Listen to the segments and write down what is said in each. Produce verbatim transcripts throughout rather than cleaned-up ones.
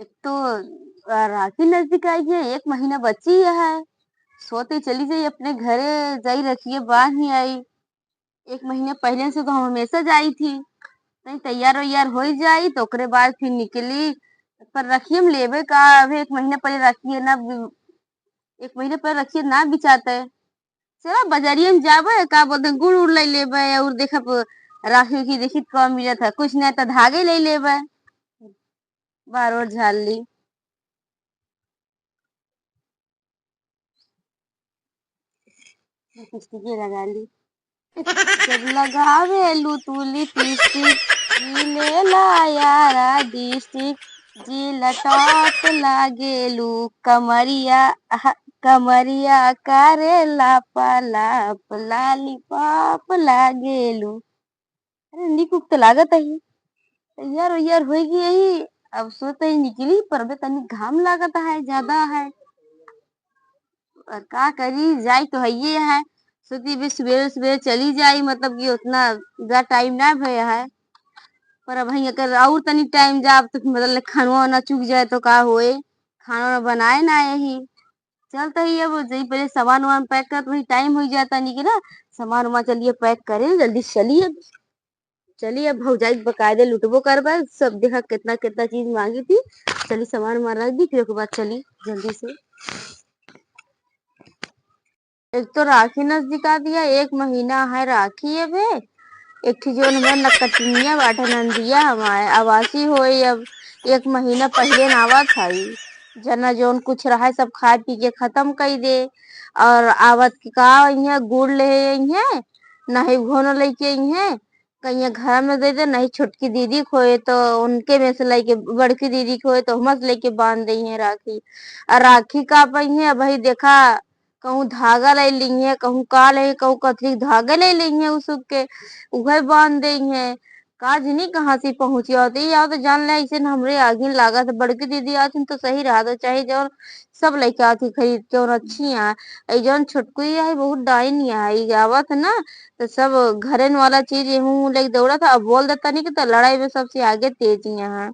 एक तो, अ, राखी नजदीक आई है, एक महीना बची है, सोते चली जाई अपने घरे, जाई रखिए बांध ही आई। एक महीने पहिले से तो हम हमेशा जाई थी, तनी तैयार वैयार होई जाई तो ओकरे बाद फिर निकली। पर रखिए हम लेबे का, अभी एक महीने पहिले रखिए ना बि-, एक महीने पहिले रखिए ना बिचाते। चला बजारिया में जाबे, का बोलते हैं, गुड़ उड़ ले लेबे और देखब राखी उखी देखी कम मिलत है, कुछ नहीं तो धागे ले लेबे, बार और झाल ली। लिपस्टिक लगा ली। जब लगावेलू तू लिपस्टिक, जिलेला यारा डिस्ट्रिक्ट, जिला टॉप लागेलू, कमरिया, आहा, कमरिया करे लापा लाप, लॉलीपॉप लागेलू। अरे, निक उक तो लागत ही। तैयार वैयार होई गई यही। अब सोचते ही निकली, पर अबे तनी घाम लागत है, ज्यादा है। और का करी, जाई तो हइये है। सोची भी सुबेरे सुबेरे चली जाई, मतलब कि उतना ज्यादा टाइम ना भय है। पर अब वहीं अगर और तनी टाइम जाब तो मतलब खानवा वाना चुक जाए तो का होए, खाना वाना बनाए ना यही। चलत ही अब जई पहले सामान वामान पैक करत, वही टाइम हो जाता नहीं कि ना, सामान वामान चलिए पैक करें, जल्दी से चलिए। चलिए अब भौजाई के बकायदे लुटबो करबे, सब देखा कितना कितना चीज मांगी थी। चली सामान वामान रख दी, फिर ओके बाद चली जल्दी से। एक तो राखी नजदीक आ दिया, एक महीना है राखी अबे। एक ठे जौन हमार नकटिनिया बाटे नंदिया हमार, आवासी होई अब, एक महीना पहिले न आवत हई। जना जौन कुछ रहे सब खाए पी के खत्म कई दे। और आवत के का अइहें, गुड़ ले अइहें, नहीं घोन लेके अइहें, कहिया घर में दे दे, नहीं छोटकी दीदी खोए तो उनके में से लेके बड़की दीदी खोए तो हमस लेके बांध दइहें राखी। और राखी का पइहें, अब भाई देखा कहूँ धागा ले लिहे, कहूँ का ले, कहूँ कथरी धागा ले लिहे, उ सुख के उहे बांध दे हैं। का जनी कहाँ से पहुँची आवत, ई आवत जान ले, ऐसे न हमरे आगिन लागत। बड़की दीदी आथिन तो सही रहा तो चाहे जौन सब लइके आथी खरीद के, और अच्छी हैं। ई जौन छोटकुई है, बहुत डाइन है, ई आवत ना, तो सब घरेन वाला चीज एहू लेके दौड़त है, अब बोल देता नहीं कि तो लड़ाई में सबसे आगे तेज यहाँ।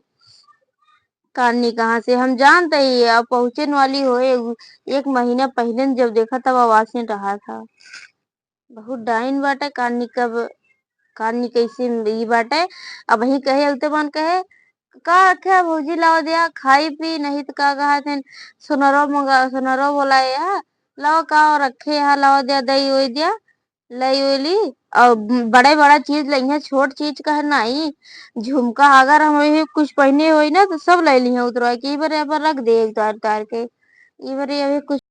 कानी कहाँ से हम जानते ही, अब पहुँचेन वाली होए, एक महीना पहिले न जब देखा तब आवासीन रहा था। बहुत डाइन बाटे, कानी कब, कानी कैसे ई बाटे। अब वही कहे, उते मन कहे, "का रखे है भौजी, लावा दिया, खाई पी, नहीं तो का कहा थे, सोनरो मंगा, सोनरो बोला है, लावा का और रखे है, लावा दिया, दई ओई दिया।" लई ओई ली, और बड़े बड़ा चीज लइहे, छोट चीज कहे नाई। झुमका अगर हम वही कुछ पहने होई ना, तो सब ले लिहे उतरवा के, ई बरे अपन रख दे उतार उतार के। ई बरे अभी कुछ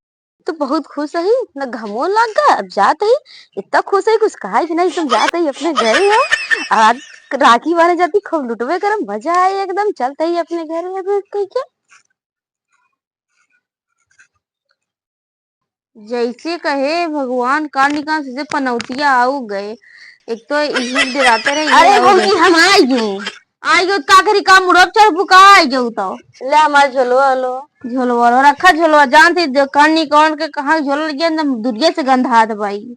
तो बहुत खुश है, न घमो लग गया, अब जात है, इतना खुश है, कुछ कहा कि नहीं, तुम जात है अपने घर हो, आज राखी बांधे जाती, खूब लुटबे करम, मजा आए एकदम, चलते ही अपने घर में, अभी कह के। जैसे कहे भगवान, का निकाल से पनौतिया आउ गए। एक तो इही डराते रहे, अरे ये आउ भौजी, गए। हम आई गए। आई गए, का करी, का मुड़ब चढ़बू, का आई गए तो? ले हमार झोलवा लो। झोलवा लो, रखा झोलवा, जानती जो कानी कौन के कहाँ झोल लगे, एकदम दुरिया से गंधात बाई।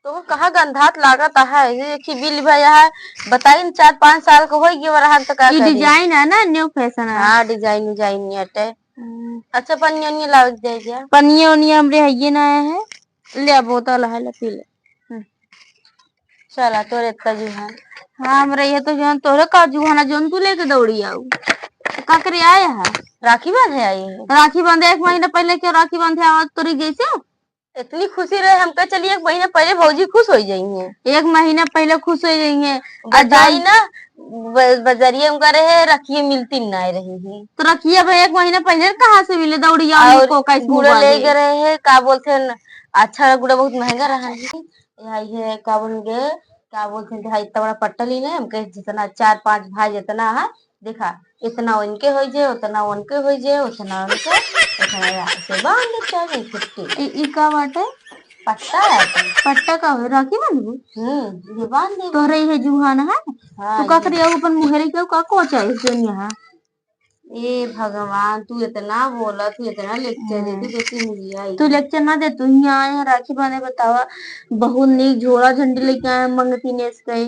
तो कहाँ गंधात लागत है, ये एक ही बिल भैया है, बताई न, चार पाँच साल का हो गया रहा, तो का ई करी? डिजाइन है ना, न्यू फैशन है। हाँ, डिजाइन, डिजाइन नहीं हटे। हम्म। अच्छा, पनिया उनिया लावे के जाए जा। पनिया उनिया हमरे हइये ना आया है। ले, आ बोतल है, ले, पी ले। हम्म। चला, तोरे इतना जुहान। हाँ, हमरे ये तो जौन तोरे का जुहाना, जौन तू लेके दौड़ी आऊ। तो का करे आए है? राखी बांधे आई है। राखी बांधे, एक महीना पहले क्यों राखी बांधे आवत तोरी जैसे? इतनी खुशी रहे, हम कहे, "चलिए, एक महीना पहले भौजी खुश हो जाएंगे।" एक महीना पहले खुश हो जाएंगे। आ बताई जाई ना, ब-, बजरिया में करे है, रखिए मिलती ना रही है। तो रखिए भाई, एक महीना पहले कहाँ से मिले, दौड़िया और को कैसे गुड़ मोबाइल ले है? गए रहे हैं, का बोलते हैं, अच्छा गुड़ बहुत महंगा रहा है। यहाँ ये का बोलेंगे, का बोलते हैं, भाई, इतना बड़ा पट्टा ली ना, हम कहे, "जितना चार पांच भाई जितना है, देखा, इतना उनके हो जे, उतना उनके हो जे, उतना उनके, उतना यहाँ से बांध दे, चल, छुट्टी।" ई, ई का बाटे? पट्टा है तो। पट्टा का हो? राखी बांधबू? हम्म, ये बांध दे। तोहरे ये जुहान है? हाँ, तू का ये। करिया अपन मुहरे के का को चाहे जोन यहाँ? ए भगवान, तू इतना बोला, तू इतना लेक्चर दे, हम्म। तू जैसे मिलिया ही तू नहीं। लेक्चर ना दे, तू यहाँ आए हैं राखी बांधे, बतावा, बहुत नीक झोला झंडी लेके आए हैं, मंगती नेस के।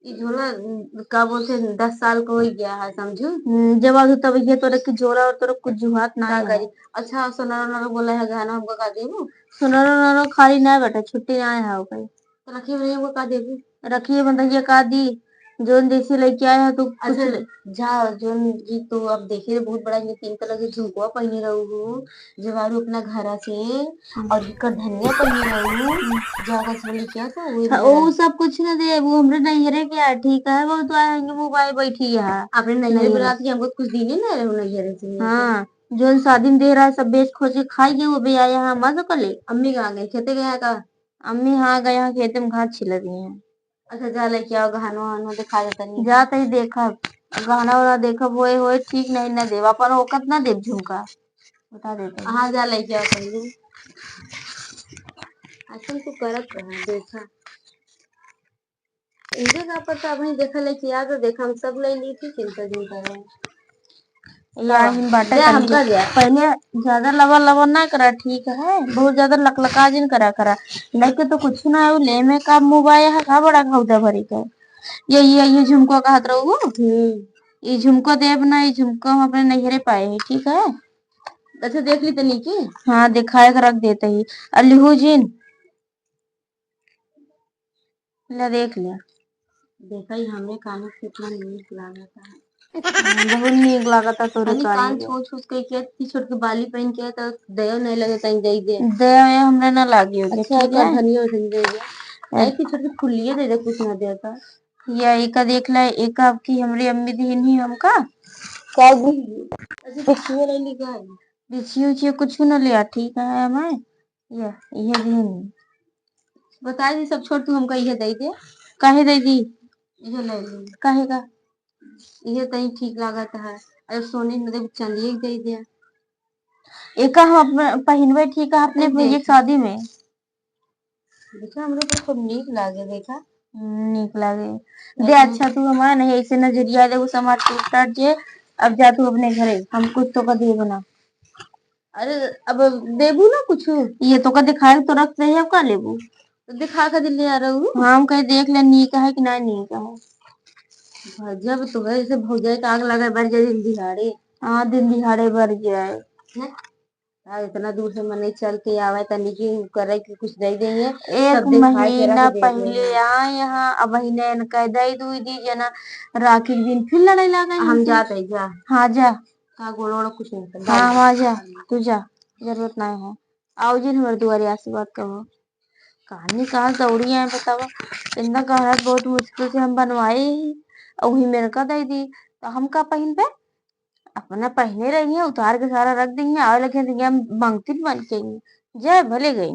ई झोला, उम, का बोलते हैं, दस साल का हो गया है, समझू। हम्म, जब आज तब ये तोरे के झोला और तोरे कुछ जुहात ना का है। करी? अच्छा, सोनारा ओनारा बोला है, गहना हमको का देबू? सोनारा ओनारा खाली ना बेटा, छुट्टी ना है ओकर। तो रखिए में हमको का देबू? रखिए में तो ये का दी, जोन जैसे लेके आए हैं तो कुछ अच्छा, ले। जा, जोन जी तू अब देखे बहुत बड़ा ये तीन तला के झुमकुआ पहने रहू, जब आरू अपना घरा से हम्म। और एकर धनिया पहिने रहू, हम्म। जाकर से बोली क्या तो वही हाँ, धरा। वो सब कुछ ना दे, वो हमरे नैहरे के है, ठीक है, वो तो आएंगे, वो भाई बैठी है। अपने नैहरे नैहरे। बरात के हमको कुछ दीने ना रहे नैहरे से। हाँ, जो शादी में दे रहा है, सब बेच खोज के खाई गए, वो भी आया है, मजा कर ले। अम्मी कहाँ गई? खेते गया है का? अम्मी हाँ गए हैं, खेते में घास छिल रही हैं। अच्छा, जा लेके आओ, गहनो वहनो दिखा देता नहीं। जा तई देखब, गहना वहना देखब, होए, होए, ठीक नहीं ना देब, अपन औकात ना देब झुमका। बता देते हैं। हाँ, जा लेके आओ पहले। आजकल तू करत रहा, देखा। इनके का पता, अभी देखा लेके आ तो देखा, हम सब ले ली थी, चिंता जिन करो। या का? हिन बाटे दे, तनी हमका दे। पहले ज्यादा लबर लबर ना करा, ठीक है? बहुत ज्यादा लकलका जिन करा करा। लेके तो कुछ ना हो, ले में का मोबाइल है, का बड़ा घौदा भरी का। ये, ये, ये झुमको कहत रहू? हम्म। ये झुमको देब ना, ये झुमको हम अपने नैहरे पाए हैं, ठीक है? अच्छा, देख ली तनी के? हाँ, दिखाए के रख देते ही। अलिहू जिन। ले देख ले। देखा ही हमरे कान में कितना नीक लागता है। हाँ, बहुत नीक लागता तोरे तनी कान कान में। छोट छोट कह के, इतनी छोट के बाली पहन के तो दया नहीं लगे कहीं दे दे। दया ये हमरे ना लागी हो, अच्छा, ठीक है? धनिया उठन दे दे। हाँ। ऐसी छोट के फुलिया दे दे, कुछ ना देता। या एका देख ले, एका अब की हमरी अम्मी दीन ही हमका। का दी? अच्छा, तो छुए ले ली का? बिछियो उछियो कुछ ना लिया, ठीक है हमें। या, इहे दीन। बता दी सब छोड़, तू हमका इहे दे दे। काहे दे दी? इहे ले ली। काहे का? इहे तई ठीक लागत है। अरे सोने में देख, चांदिये के दे दे। एका हम अपने पहिनबे, ठीक है, अपने दे दे। भैया के शादी में। देखा, हमरे ऊपर खूब नीक लागे, देखा। हम्म, नीक लागे। दे, लेकिन अच्छा, तू हमार नहीं, ऐसे नजरिया दे, उस हमार टूट टाट जे, अब जा तू अपने घरे, हम कुछ तो का देबो ना। अरे, अब देबू ना कुछ? ये तो का दिखाए तो रख दे, अब का लेबू? तो दिखा के दिल ले आ रहू। हाँ, हम कहे देख ले, नीक है कि ना नीक है। गजब तो है, जैसे भौजाई का आग लगे, बर जाए दिन दिहाड़े। हाँ, दिन दिहाड़े बर जाए। हैं? आ, इतना दूर से मनई चल के आवे, तनी की करे कि कुछ दे देइए, एक सब दिखाए के रख महीना दे पहिले देइए। आए यहाँ, अब महीने इनका दे दुई दी जना, राखी के दिन फिर लड़ाई लागे हम इनसे। जात है, जा। हाँ, जा। का गोड़ वोड़ कुछ नहीं कर, हाँ, जा। हाँ, जा, तू जा, जरूरत नहीं है। आओ जिन हमारे दुआरे आशीर्वाद कहो। कहानी कहाँ दौड़ी आए बतावा, इतना गहना बहुत मुश्किल से हम बनवाए ही, और वही मेरे का दे दी, तो हम का पहिनबे? अपना पहिने रही है, उतार के सारा रख दी है, आवे लगे तो हम मंगतिन बन के आई। जय भले गई।